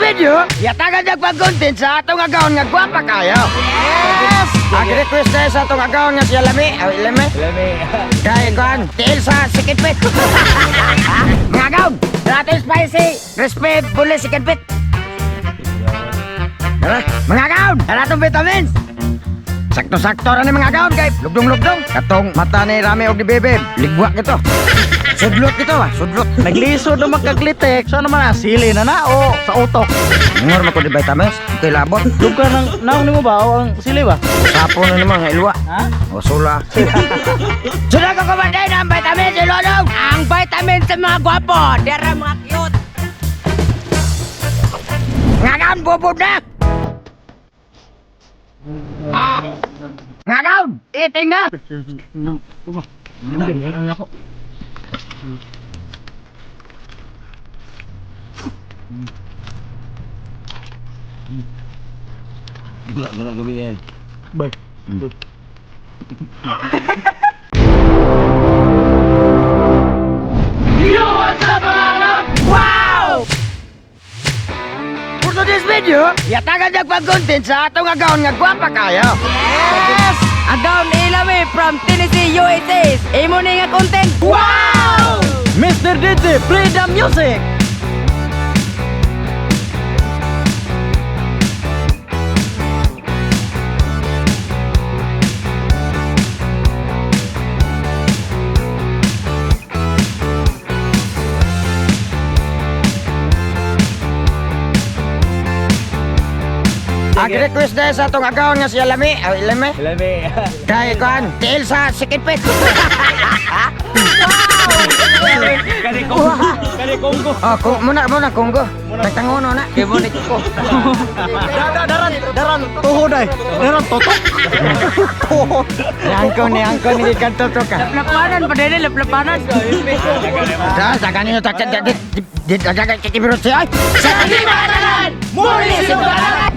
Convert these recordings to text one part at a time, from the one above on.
Video, yatagan jag pag-content sa atong agawon nga gwapa kayo. Yes! Ang request na sa atong agawon nga siya Lami, aw Lami. Lami. Kay kuan, tiil sa second pit. Mga agawon, natin spicy, crispy, bully second pit. Tara, mga agawon, tara atong vitamins. Sakto-sakto ra ni mga agawon kay lugdong-lugdong. Katong mata ni Rami og ni Bebe, ligwa kito. Sudlot kito ba? Sudlot. Naglisod na magkaglitek. So naman na sili na na o sa utok. Ngor man ko di vitamins, kay labot. Lugar ng naong nimo ba o ang sili ba? Sapo na naman nga ilwa. Ha? O sula. Sula ko kumanday ng vitamins ilolong! Ang vitamin sa mga gwapo, dera mga cute. Ngagaon, bubod na! Ngagaon! Eating na! Bay. Wow! For today's video, yatagan jag pag-content sa atong agaon nga gwapa kayo. Yes! Agaw ni Ilami from Tennessee, USA. Imo ni nga content. Wow! Mr. DJ, play the music. Ang request na sa atong agaon nga siya Lami, aw Lami. Lami. Kay kuan, tiil sa second pit. Kani Congo. Kani Congo. Oh, kung muna muna Congo. Tagtangono na. Kay mo ni ko. Daran daran tuhod ay. Daran totok. Tuhod. Ni angko ni kanto to ka. Laplapanan pa din, laplapanan. Sa sa kanino tak tak di di di di biro siya. Sa Muli Muli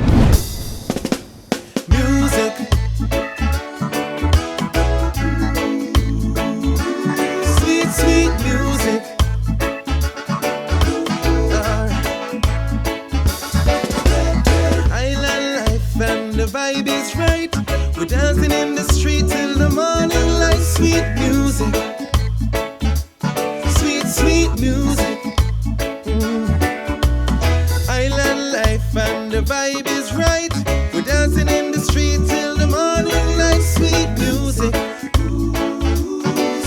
Music. Sweet, sweet music. Alright. Island life and the vibe is right. We're dancing in the street till the morning light. Sweet music. Sweet, sweet music. Island life and the vibe is right. We're dancing in the street till the morning light. Sweet music.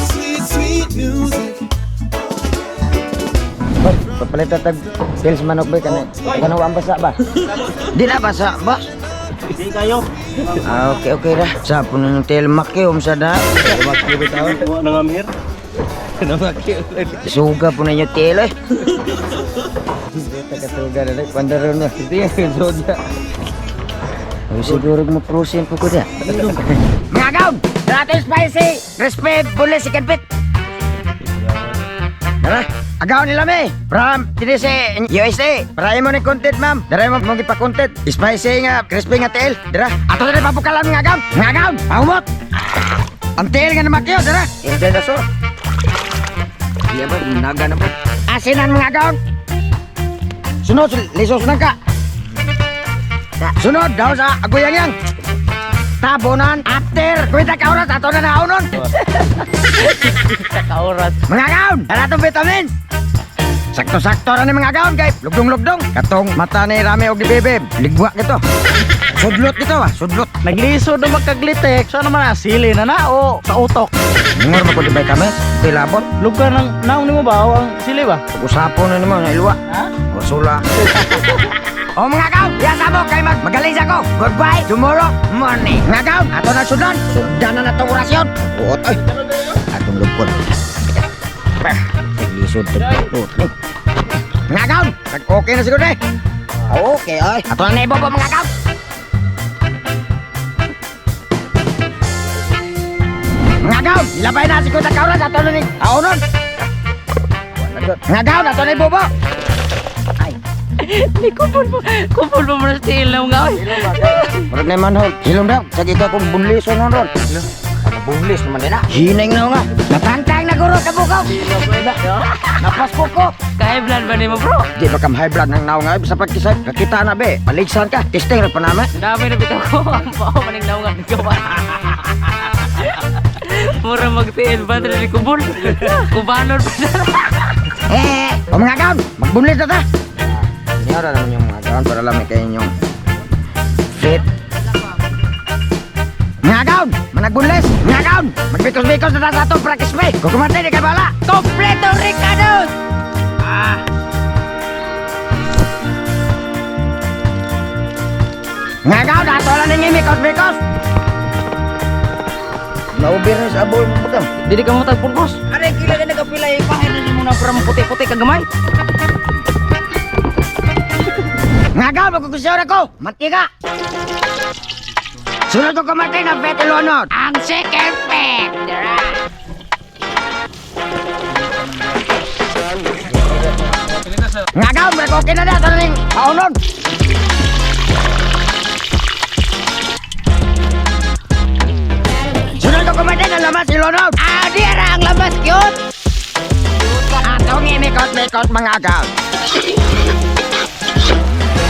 Sweet, sweet music. Papalit tag sales manok ba kanay? Kanang ang basa ba? Di na basa ba? Di kayo. Ah, okay okay ra. Sa puno ng tel makyo sa da. Makyo bitaw. Wa na ngamir. Suga po ninyo tel eh. Tagatuga na pandaron na. Hindi soda. Ay, siguro mo prosin po ko da. Mga gaw! Natin spicy! Crispy, bully, chicken pit! Tara, agaw nila me. From Tennessee, USA. Para mo ni content, ma'am. Dara mo mong ipa-content. Spicy nga, crispy nga tiil. Dara. Ato na papukalan mga agaw. Mga agaw, pahumot. Ang tiil nga namakyo, dara. Il dinosaur. Iya ba, naga na ba? Asinan mga agaw. Sunod, lisos na ka. Sunod, daw sa aguyang yang. Tabonan, after. Kwenta ka oras, ato na naonon. Kauras. Mga gaon, tara itong vitamins. Sakto-sakto ra ni mga gaon kay lugdong-lugdong. Katong mata ni Rami og ni Bebe, ligwa kito. Sudlot kito ba? Sudlot. Naglisod na magkaglitek. So naman na sili na na o sa utok. Ngor man ko di vitamins, kay labot. Lugar ng naong nimo ba o ang sili ba? Usapon na naman nga ilwa. Ha? O sula. O mga gaon, yasa mo kay mag magaling sa ko. Goodbye tomorrow morning. Mga gaon, ato na sudan. Sudan na natong orasyon. Buot ay. Atong lupon. Naglisod tagput. Mga gaon, okay na siguro eh. Okay ay. Ato na naibobo mga gaon. Mga gaon, nilabay na siguro sa kauras ato na ni Aonon. Mga gaon, ato na ibobo. Ay. Ni kupon mo. Kupon mo muna sa ilaw nga. Oy. Murag na manhol. Hilom daw. Sa kita kong bunlis o ron. Bunlis naman din ah. Hineng na nga. Natangtang na. Siguro sa bukaw. Napasko ko. Ka-high blood ba nimo, bro? Di ba kam high blood ng naong ay sa pagkisay? Kakita na be. Paligsan ka. Testing ra pa naman. Dami na bitaw ko. Ang pao maning naungan ko ba? Mura magtiil ba dali kubol? Kubanon pa na. Eh, o mga gaon, magbunlit na ta. Senyora naman yung mga gaon para lamig kayo inyong fit. Mga gaon, managbunlis. Mga gaon, magbikos-bikos na ta sa atong practice play. Kukumante di ka bala. Kompleto Ricardos! Mga gaon, ato lang ninyo mikos-bikos. Naubir na sa abol mo ba? Dili ka mo tagpon, boss. Aray, kila ka nagapila ipahin na mo na para puti-puti kagamay. Mga gaon, magkukusyon ako. Mantika. Sunod ko kumatay ng Betty Lonod. Ang second pet. Dara. Nga gaon, okay na na. Ato lang paunon. Sunod ko kumatay ng lamas si Lonod. Ah, di ara ang labas cute. Atong imikot-mikot mga agaw.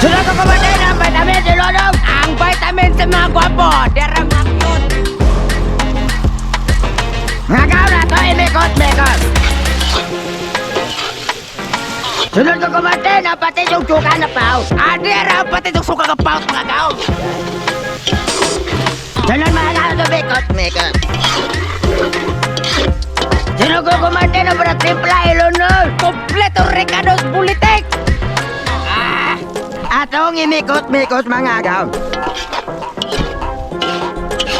Sunod ko kumatay ng vitamin si Lonod. Ang vitamin sa mga gwapo. Dara mga cute. Mga agaw na to imikot-mikot. Sunod ko kumatay ng pati yung suka na pao. Ah, di ara ang pati yung suka ka paut mga gaon. Sunod mga agaw na mikot-mikot. Sunod ko kumatay ng mga timpla ilunod. Kompleto Ricardos Bulitek. Atong imikot-mikot mga agaw.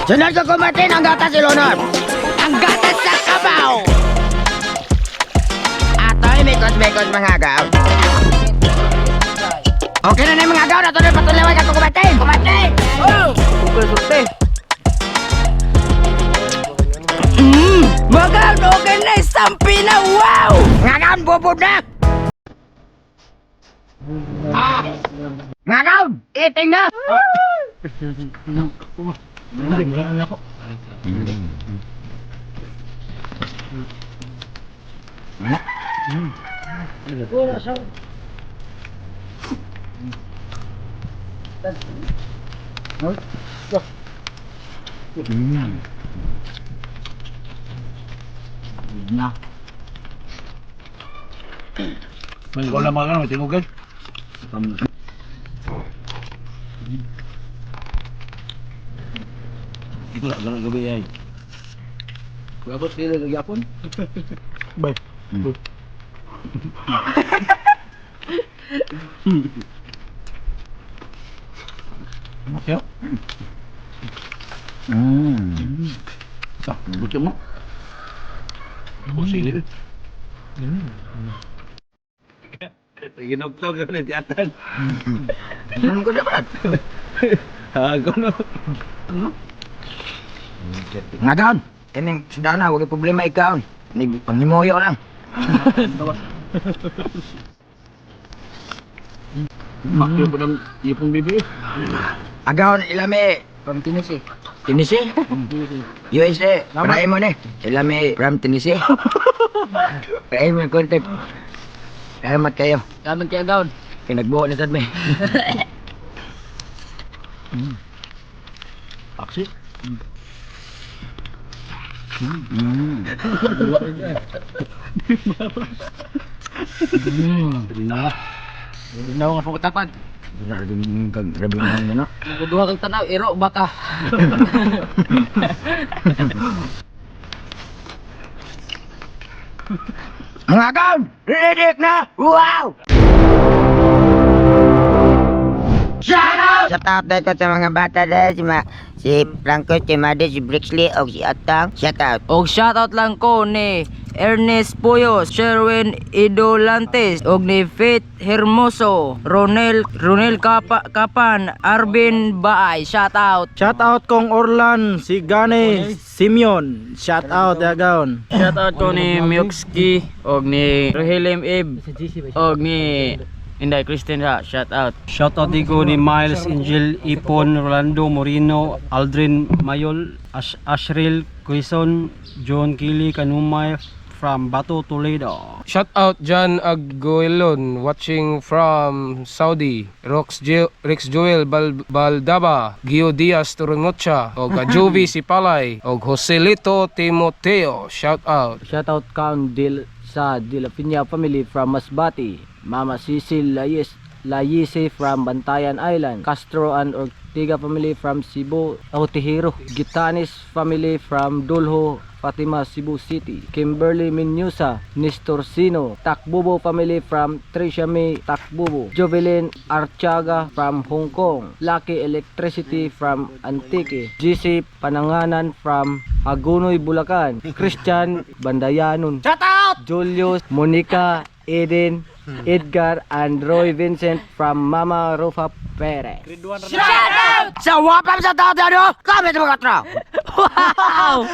Sunod ko kumatay ng gatas ilunod. Ang gatas sa kabaw. Ato imikot-mikot mga agaw. Okay na na yung mga agaw. Ato na patuloy ka kumatin. Kumatin! Oh, Google sulte. Mga gaon, okay na isampi na. Wow! Mga agaw, bubod na! Ah! Mga agaw, eating na! May wala mga ano, tingog. Wala ganang gabi ay. Kuya sila nagyapon. Bye. Masyo. Ah, buti mo. Oh, sili. Ginugtog na si Atan. Ano ko dapat? Ako no. Mga agaw, kining sundana, huwag problema ikaw. Pangimoyo lang. Makyo po ng ipong bibi. Agaw, ilami. From Tennessee. Tennessee? USA. Parahin mo na eh. Ilami from Tennessee. Parahin mo yung content. Salamat kayo. Salamat kay gaon. Kaya nagbuo na sad may. Aksi. Na. Naw nga pagkatapan. Grabe na. Duha kang tanaw, iro baka. Mga agaw, ready na! Wow! Shout out! Shout out dito sa mga bata dahil si, si Franco, si Madi, si Brixley, o si Atang. Shout out. Og shoutout lang ko ni Ernest Puyos, Sherwin Idolantes, og ni Faith Hermoso, Ronel Kapan, Arvin Baay. Shoutout. Shout out kong Orlan, si Gane, Simeon. Shout out Agaon. Shoutout ko ni Miyokski og ni Rohelim Ib og ni Inday Christine ha. Shoutout. Shoutout din ko ni Miles, Angel, Ipon, Rolando, Moreno, Aldrin, Mayol, Ashril, Quezon, John Kili, Kanumay, from Bato, Toledo. Shout out John Aguilon watching from Saudi. Rox Rex Joel Baldaba, Gio Diaz Turungocha, og Jovi Sipalay, og Joselito Timoteo. Shout out. Shoutout Count Dil sa De La Piña family from Masbate. Mama Cecil Layes Layese from Bantayan Island. Castro and Ortega family from Cebu, Otihiro. Gitanis family from Dulho, Fatima, Cebu City. Kimberly Minyusa, Nestor Sino, Takbubo family from Tricia May, Takbubo. Jovelyn Archaga from Hong Kong. Lucky Electricity from Antique. GC Pananganan from Hagunoy, Bulacan. Christian Bandayanon. Shout out! Julius, Monica, Eden, Edgar, and Roy Vincent from Mama Rufa Perez. Sa wapam sa tao ano? Kami mga tao. Wow!